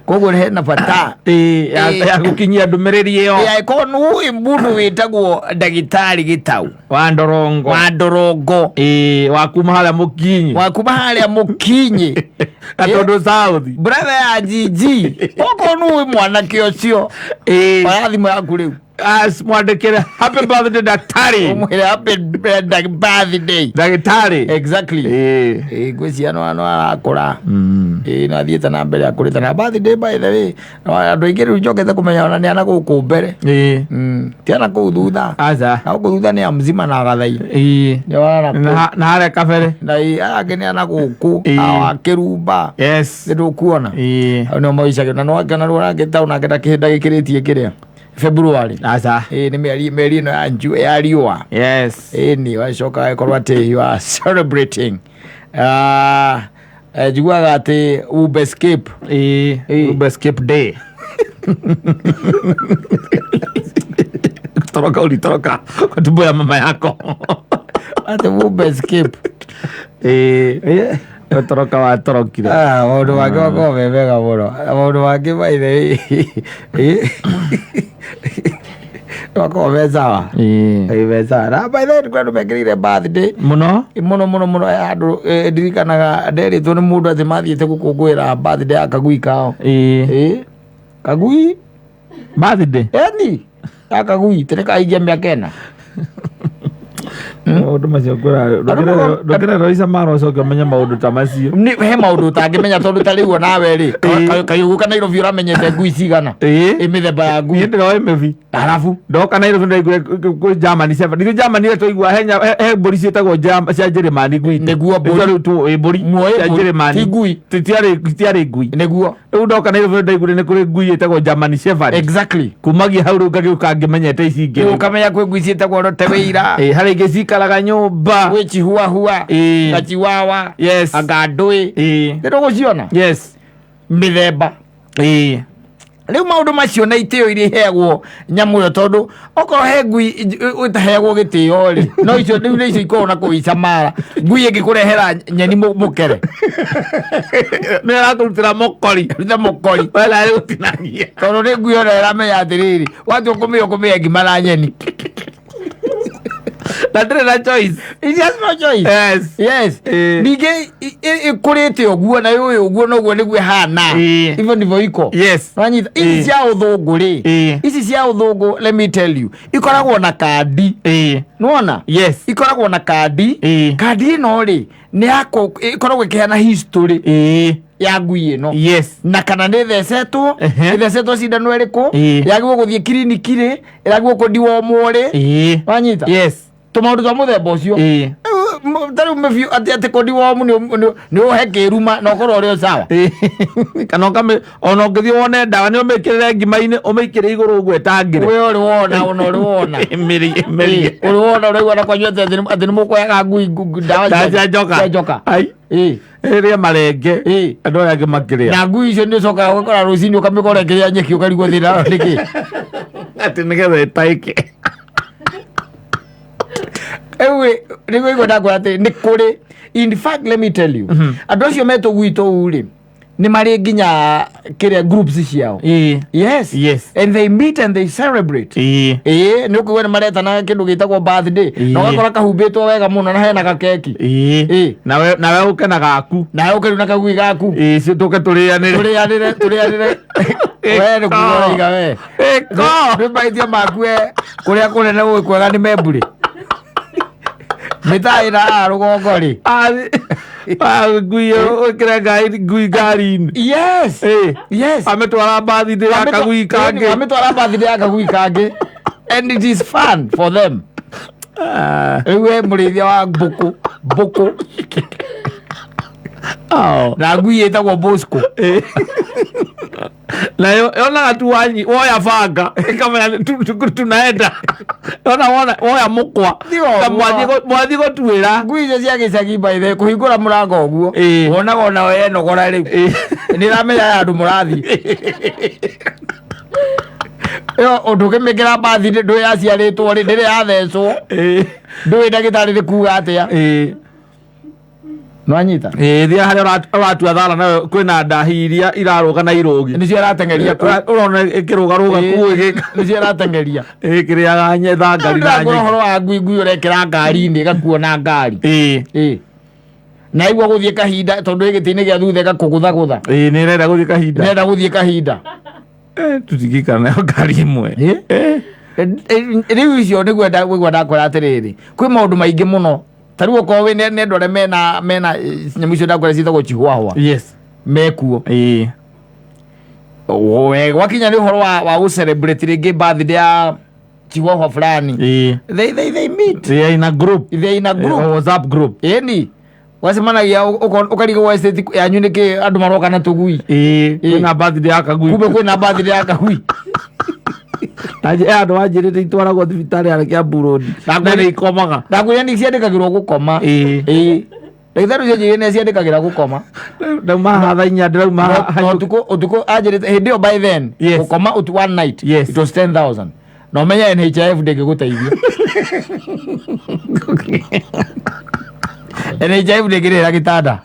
Koguo hena bata Ĩĩ, ya gũkinyia ndũmĩrĩri ĩyo. Angĩkorwo nĩ mũndũ wĩtagwo ndagĩtarĩ Gĩtau wa Ndorongo, wa Ndorongo, ĩĩ, wa kuma harĩa Mũkinyi, wa kuma harĩa Mũkinyi, Gatũndũ South, brother ya Jiji, okorwo nĩ mwanake ũcio, oya thimũ yaku rĩu. As mwandĩkĩre happy birthday daktari. Ũmwĩre happy birthday ndagĩtarĩ. Exactly. Ĩĩ. Ĩĩ, ngwĩciria no arakũra. Ĩĩ, no athiĩte na mbere akũrĩte na birthday, by the way, no andũ aingĩ rĩu njokete kũmenya ona nĩ ana gũkũ mbere. Ti ana kũu thutha. Aca. Na gũkũ thutha nĩ a mzima na gathai. Nĩ wana Na harĩa kabere. Na ĩ, aya angĩ nĩ ana gũkũ. Awa kĩrumba. Nĩ ndũkuona hau nĩo maicagio na nĩwakĩona rĩu onake ta onake ndagĩkĩrĩtie kĩrĩa February. Aca. Ĩĩ, nĩ mĩeri ĩno ya ya riũa. Ĩĩ, nĩ wacoka agĩkorwo atĩ you are celebrating. Ah, njiguaga atĩ Uber escape. Ĩĩ. Uber escape day. Toroka ulitoroka kwa tumbo ya mama yako. Atĩ Uber escape. Ĩĩ. Gũtoroka watorokire. Ah, maũndũ mangĩ makoragwo me mega mũno. Maũndũ mangĩ, by the way, makoragwo me sawa. Ĩĩ, me sawa. Na by the way, nĩ andũ mekĩrĩire birthday mũno. Mũno mũno mũno. Andũ, ndirikanaga nderĩtwo nĩ mũndũ atĩ mathiĩte gũkũngũĩra birthday ya kagui kao. Ĩĩ, kagui. Birthday. Eni ya kagui tĩrĩ kahingia mĩaka 4. Maũndũ macio ngwĩra ndũkĩra Roisa mara ũcoke ũmenye maũndũ ta macio. He maũndũ ũtangĩmenya tondũ ta rĩu onawe rĩ, kayũgũ ka Nairobi ũramenyete ngui cigana? Ĩ mĩthemba ya ngui. Niĩ ndĩroĩ mĩbi. Arabu ndoka Nairobi ndaiguire kwĩ Germany Shepherd. Nithuĩ Germany ĩrĩa twaigua he mbũri ciĩtagwo cia Njĩrĩmani gwitũ. Nĩguo mbũri. Nĩcio rĩu ĩ mbũri Muoĩ cia mbũri, Njĩrĩmani. ti ngui. Titiarĩ ngui. Nĩguo. Rĩu ndoka Nairobi ndaiguire nĩ kũrĩ ngui ĩtagwo German Shepherd. Kumagia hau rĩu ngagĩũka ngĩmenyete ici ingĩ. Rĩu ũkamenya kwĩ ngui ciĩtagwo rote wĩira. Ĩ, harĩ ingĩ cikaraga nyũmba. Gwĩ chihuahua, gachiwawa, anga ndũĩ. Nĩ ndũgũciona mĩthemba. Rĩu maũndũ macio na itĩo iria iheagwo nyamũ ĩyo, tondũ okorwo he ngui ĩtaheagwo gĩtĩo rĩ, no icio rĩu nĩ icio ikoragwo na kũu icamara. Ngui ĩngĩkũrehera nyeni mũkere. Nĩ ĩrakũrutĩra mũkori. Ruta mũkori. Wena rĩ gũtinangia. Tondũ nĩ ngui ona ĩramenya atĩrĩrĩ, watua kũmĩo kũmĩe ngima na nyeni. Na ndĩrĩ na choice. It has no choice. Yes. Ningĩ ĩkũrĩte ũguo na yũĩ ũguo noguo nĩguo ĩhana. Hivyo ndivyo iko. Wanyita ici cia ũthũngũ rĩ, ici cia ũthũngũ, let me tell you, ikoragwo na kandi. Nĩwona? Ikoragwo na kandi. Kandi ĩno rĩ, nĩ yako ĩkoragwo ĩkĩheana history ya ngui ĩno na kana nĩ ĩthecetwo, ĩthecetwo cindano ĩrĩkũ, yagĩrĩirwo gũthiĩ kiriniki rĩ, ĩragĩrĩirwo kũndiwomwo rĩ. Wanyita? Tũmaũndũ twa mũthemba ũcio. Ta rĩu mĩbiũ atĩ kũndiwomu nĩ ũhe kĩruma na ũkorwo ũrĩ o sawa. Kana ũkamĩ ona ũngĩthiĩ wone ndawa nĩ ũmĩkĩrĩre ngima-inĩ, ũmĩikĩre igũrũ ũguo ĩtangĩre. We ũrĩ wona, ona ũrĩ wona. Ĩmĩrie ĩmĩrie. Ũrĩ wona ũraigua na kwanyu atĩ nĩ mũkũheaga ngui ndawa Ndawa cia njoka. Cia njoka. Ai. Ĩrĩe marenge. Andũ arĩa angĩ makĩrĩa. Na ngui icio nĩ ũcokaga ũgakora rũcinĩ ũkamĩkora ĩkĩrĩa nyeki, ũkarigwo thĩna nĩkĩ. Atĩ nĩgetha ĩtaĩke. Rĩu nĩguo igua ndakwĩra atĩ nĩ kũrĩ, in fact, let me tell you, andũ acio metũgui tũu rĩ, nĩ marĩ nginya kĩrĩa groups ciao. Yes. And they meet and they celebrate. Ĩĩ, nĩ ũkũigua nĩ maretana kĩndũ gĩtagwo birthday na ũgakora kahumbĩtwo wega mũno na hena gakeki. Nawe ũke na gaku. Nawe ũkĩrĩ na kagui gaku. Ĩĩ, cio tũke tũrĩanĩre. Tũrĩanĩre, tũrĩanĩre. We nĩ kuga ũraiga we. Ĩko. Nĩ mahĩtia maku we, kũrĩa kũnene gwĩ kwega nĩ membũrĩ mĩtaa ĩna haha rũgongo rĩ. Ngui ĩyo ũkĩre ngui ngari-inĩ. Yes. Amĩtwara birthday ya kagui kangĩ. Amĩtwara birthday ya kagui kangĩ and it is fun for them. Rĩu we mũrĩithia wa mbũkũ mbũkũ na ngui ĩtagwo Bosco. Nayo yonaga tu wanyi woya banga ĩkamenya tunaenda yona wona woya mũkwa. Ti ũguo. Ta mwathi gũtuĩra. Ngui icio cia gĩcagi, by the way, kũhingũra mũrango ũguo, wonaga ona yenogora rĩu nĩ ĩramenya ya andũ mũrathiĩ ĩyo ũndũ ũkĩmĩkĩra mbathi ndũĩ yaciarĩtwo rĩ, ndĩrĩ yathecwo, ndũĩ ndagĩtarĩ nĩ kuga atĩa. Nwanyita. Ĩĩ, thiĩ harĩa ũratua thara nayo kwĩna ndahi iria irarũga na irũgi. Nĩcio arateng'eria kũ. Ũrona ĩkĩrũgarũga kuo ĩgĩka. Nĩcio arateng'eria. Ĩkĩrĩaga thangari na Ndĩrakwĩra nyeki. ũhoro wa ngui, ngui ũrekĩra ngari-inĩ ĩgakuo na ngari. Ĩĩ. Ĩĩ. Na igua gũthiĩ kahinda tondũ ĩ gĩtĩ-inĩ gĩa thutha ĩgakũgũthagũtha. Ĩĩ, nĩ ĩrenda gũthiĩ kahinda. Nĩrenda gũthiĩ kahinda. Tũtingĩikara nayo ngari ĩmwe. Ĩĩ. Rĩu icio nĩguo nĩguo ndakwĩra atĩrĩrĩ, kwĩ maũndũ maingĩ mũno. Ta rĩu okorwo wĩ nĩ andũ arĩa mena nyamũ icio ndakwĩra ciĩtagwo chihuahua. Yes. Mekuo. Ĩĩ. We gwakinya nĩ ũhoro wa gũ celebrate rĩngĩ birthday ya chihuahua fulani. Ĩĩ. They meet. They are in a group. They are in a group. WhatsApp group. Ĩni. Wacemanagia ũkarigwo estate yanyu nĩkĩ andũ maroka na tũgui. Ĩĩ. Kwĩna birthday ya kagui. Kumbe kwĩna birthday ya kagui. Na andũ wanjĩrĩte itwaragwo thibitarĩ ya Kiambu Road. Na Na nĩ ikomaga. Ndakwĩra nĩ ciandĩkagĩrwo gũkoma. Ĩĩ. Ĩĩ. Ndagĩtarĩ ũcio anjĩrire nĩ ciandĩkagĩra gũkoma. Ndauma haha thaa inya ndĩrauma haha. Na ũtukũ anjĩrĩte hĩndĩ ĩyo by then Yes. gũkoma one night Yes. it was 10,000. Na ũmenye NHIF ndĩngĩgũteithia. NHIF ndĩngĩrĩhĩra gĩtanda.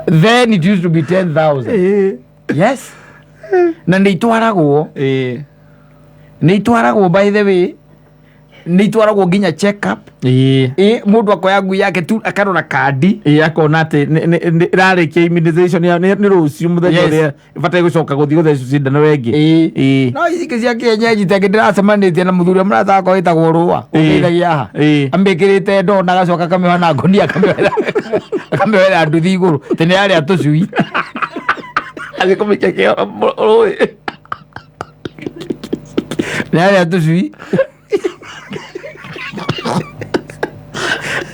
Then it used to be 10,000. Ĩĩ. Yes. Na nĩ itwaragwo. Ĩĩ. Nĩ itwaragwo by the way. Nĩ itwaragwo nginya check up. Ĩĩ. Ĩ mũndũ akoya ngui yake tu akarora kandi. Ĩĩ, akona atĩ ĩrarĩkia immunization ya nĩ rũciũ mũthenya Yes. ũrĩa ĩbataire gũcoka gũthiĩ gũthecwo cindano ĩngĩ. Ĩĩ. Ĩĩ. No ici ingĩ cia kienyeji tengĩ ndĩracemanĩtie na mũthuri ũrĩa mũrata wakwa wĩtagwo Rũa Ĩĩ. ũteithagia haha. Ĩĩ. Amĩkĩrĩte ndoo na agacoka akamĩoha na ngũnia akamĩohera nduthi igũrũ tĩ nĩ yarĩa tũcui. Athiĩ kũmĩikia kĩoro rũĩ. Nĩ yarĩa tũcui.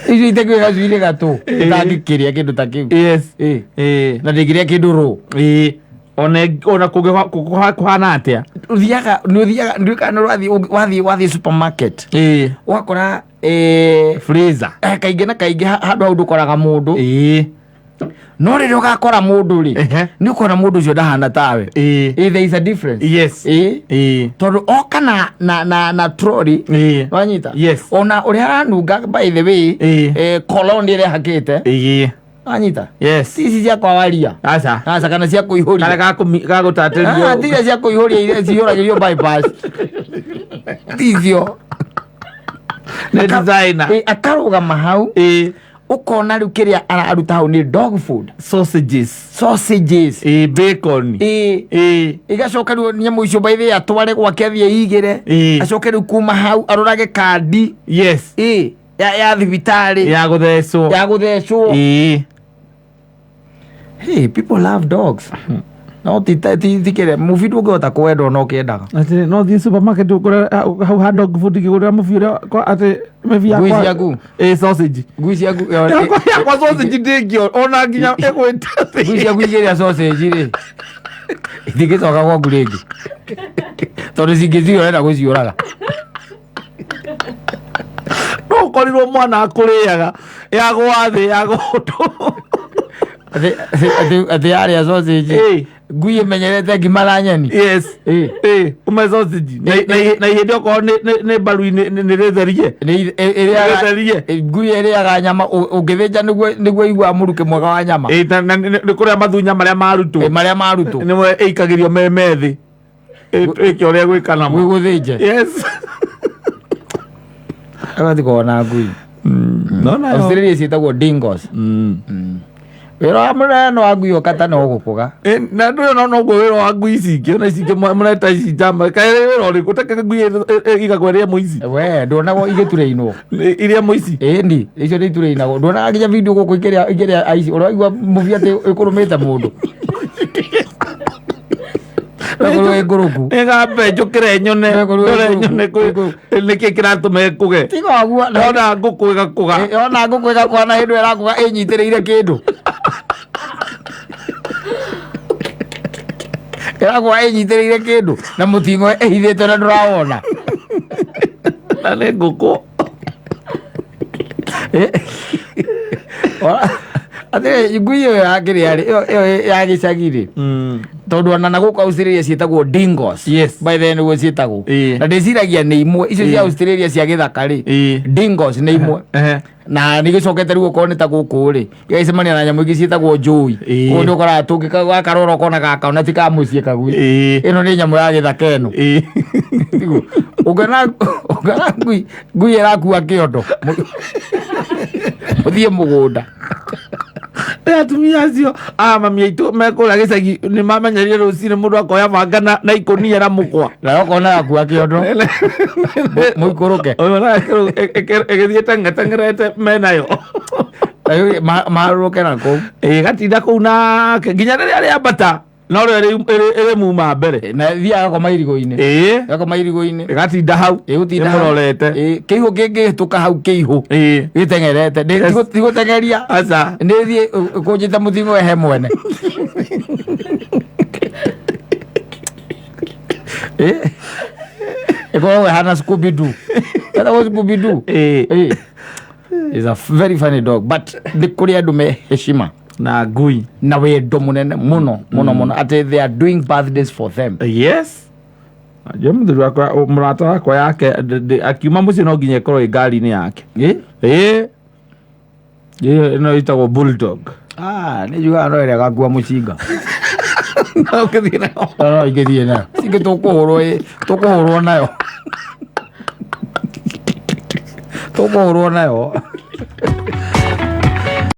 Icio itekĩũĩ gacui nĩ gatũ itangĩkĩrĩa kĩndũ ta kĩu. Yes. Ĩĩ. Ĩĩ. Na ndĩngĩrĩa kĩndũ rũ. Ĩĩ. Ona kũhana atĩa? Ũthiaga nĩ ũthiaga ndiũĩ kana nĩ ũrathiĩ wathiĩ supermarket. Ĩĩ. Ũgakora Freezer. Kaingĩ na kaingĩ handũ hau ndũkoraga mũndũ. Ĩĩ. No rĩrĩa ũgakora mũndũ rĩ, Ehe. nĩ ũkona mũndũ ũcio ndahana tawe. Ĩĩ. Ĩĩ, there is a difference. Yes. Ĩĩ. Ĩĩ. Tondũ oka na trolley. Ĩĩ. Wanyita? Yes. Ona ũrĩa aranunga by the way, Ĩĩ. cologne ĩrĩa ĩhakĩte. Ĩĩ. Wanyita? Yes. Ti ici cia kwawaria. Aca. Aca kana cia kũihũria. Karĩa gagũtatĩrio. Ah, ti iria cia kũihũria iria cihũragĩrio bypass. Ti icio. Nĩ designer. Ĩĩ, akarũgama hau. Ĩĩ. Ũkona rĩu kĩrĩa araruta hau nĩ dog food. Sausages. Sausages. Ĩĩ, bacon. Ĩĩ. Ĩĩ. Igacoka rĩu nyamũ icio by the way atware gwake athiĩ eigĩre. Ĩĩ. Acoke rĩu kuma hau arorage kandi. Yes. Ĩĩ. Ya thibitarĩ. Ya gũthecwo. Ya gũthecwo. Ĩĩ. Hey, people love dogs. No ti ti ti kĩrĩa mũbi ndũngĩhota kwenda ona ũkĩendaga. Atĩ no thiĩ supermarket ũkore hau ha dog food ngĩgũrĩra mũbi ũrĩa kwa atĩ mĩbi Ngui yakwa. ciaku? Ĩĩ, sausage. Ngui ciaku, Yakwa sausage ndĩngĩo ona nginya ĩgwĩte thĩ. Ngui ciaku ikĩrĩa sausage rĩ, itingĩcoka gwaku rĩngĩ. Tondũ cingĩciũra ũrenda gũciũraga. No ũkorirwo mwana akũrĩaga yagwa thĩ yagwa ũndũ. Atĩ yarĩa sausage. Ĩĩ. Ngui ĩmenyerete ngima na nyeni. Yes. Ĩĩ. Ĩĩ, ũme sausage. Na ihĩndĩ okorwo nĩ mbaru-inĩ nĩ rĩtherie. Nĩ ĩrĩaga Rĩtherie. Ngui ĩrĩaga nyama, ũngĩthĩnja nĩguo ĩiguaga mũrukĩ mwega wa nyama. Ĩĩ, na nĩ kũrĩa mathunya marĩa marutwo. Ĩĩ, marĩa marutwo. Nĩmo ĩikagĩrio me methĩ. Ĩke ũrĩa gwĩka namo. Gwĩgũthĩnje. Yes. Agathiĩ kuona ngui. No nayo. Australia ciĩtagwo dingoes. Wĩra wa mũnene wa ngui ũkata no gũkũga. Na ndũyũ no noguo wĩra wa ngui ici ingĩ, ona ici ingĩ mũreta ici njamba. Kaĩ wĩra ũrĩkũ? Take ngui igagwo ĩrĩa mũici. We, nduonagwo igĩturĩinwo. Iria mũici. Ĩni, icio nĩ iturĩinagwo. Nduonaga nginya video gũkũ ikĩrĩa aici. Ũraigua mũbi atĩ ĩkũrũmĩte mũndũ. Ĩgũrũ ĩngũrũku. Nĩngambe njũkĩre nyone, Ĩgũrũ ndore ĩngũrũku. nyone nĩkĩ kĩratũma ĩkũge. Tiga ũguo. Ndona ngũkũ ĩgakũga. Yona ngũkũ ĩgakũga na hĩndĩ ĩyo ĩrakũga ĩnyitĩrĩire kĩndũ. Ĩrakũga ĩnyitĩrĩire kĩndũ na mũting'o ĩhithĩte na ndũrawona. Na nĩ ngũkũ. Atĩrĩ, ngui ĩyo ya kĩrĩa rĩ, ĩyo ya gĩcagi rĩ, tondũ ona na gũkũ Australia ciĩtagwo dingoes. Yes. By the way nĩguo ciĩtagwo. Ĩĩ. Na ndĩciragia nĩ imwe icio cia Ĩĩ. Australia cia gĩthaka rĩ, Ĩĩ. dingoes nĩ imwe. Ehe. Na nĩ gĩcokete rĩu okorwo nĩ ta gũkũ rĩ, igacemania na nyamũ ingĩ ciĩtagwo njũi. Ĩĩ. Ũguo nĩ ũkoraga tũngĩgakarora ũkona gaka ona ti ka mũciĩ kagui. Ĩĩ. Ĩno nĩ nyamũ ya gĩthaka ĩno. Ĩĩ. Tiguo. Ũngĩona ũngĩona ngui ngui ĩrakua kĩondo mũthiĩ mũgũnda. Nĩ atumia acio a mami aitũ mekũrĩa gĩcagi nĩ mamenyerire rũcinĩ mũndũ akoya banga na ikũnia na mũkwa. Nayo ũkona yakua kĩondo mũikũrũke. Ĩgĩthiĩ teng'eteng'erete menayo. Nayo maharũrũke na kũu. Ĩĩ gatinda kũu nake nginya rĩrĩa rĩambata no rĩo ĩrĩ muma mbere. Na ĩthiaga gakoma irigũ-inĩ. Ĩĩ. Gakoma irigũ-inĩ. Ĩgatinda hau. Ĩgũtinda hau. Ĩmũrorete. Ĩĩ, kĩihũ kĩngĩhĩtũka hau kĩihũ Ĩĩ. gĩteng'erete. Tigũteng'eria. Aca. Nĩ thiĩ ĩkũnjĩte mũthigo ehe mwene. Ĩĩ. Ĩkoragwo ĩhana Scooby Doo. Ĩtagwo Scooby Doo. Ĩĩ. Ĩĩ. Is a very funny dog but nĩ kũrĩ andũ me heshima Na ngui. Na wendo mũnene mũno mũno mũno atĩ they are doing birthdays for them. Yes. Njũĩ mũthuri wakwa mũrata wakwa yake akiuma mũciĩ no nginya ĩkorwo ĩ ngari-inĩ yake. Ĩ? Ĩĩ. Ĩyo ĩno ĩtagwo bulldog. Ah, nĩ njugaga no ĩrĩa gakua mũcinga. No ũngĩthiĩ nayo. No no ingĩthiĩ nayo. Cingĩ tũkũhũrwo ĩ, tũkũhũrwo nayo. Tũkũhũrwo nayo.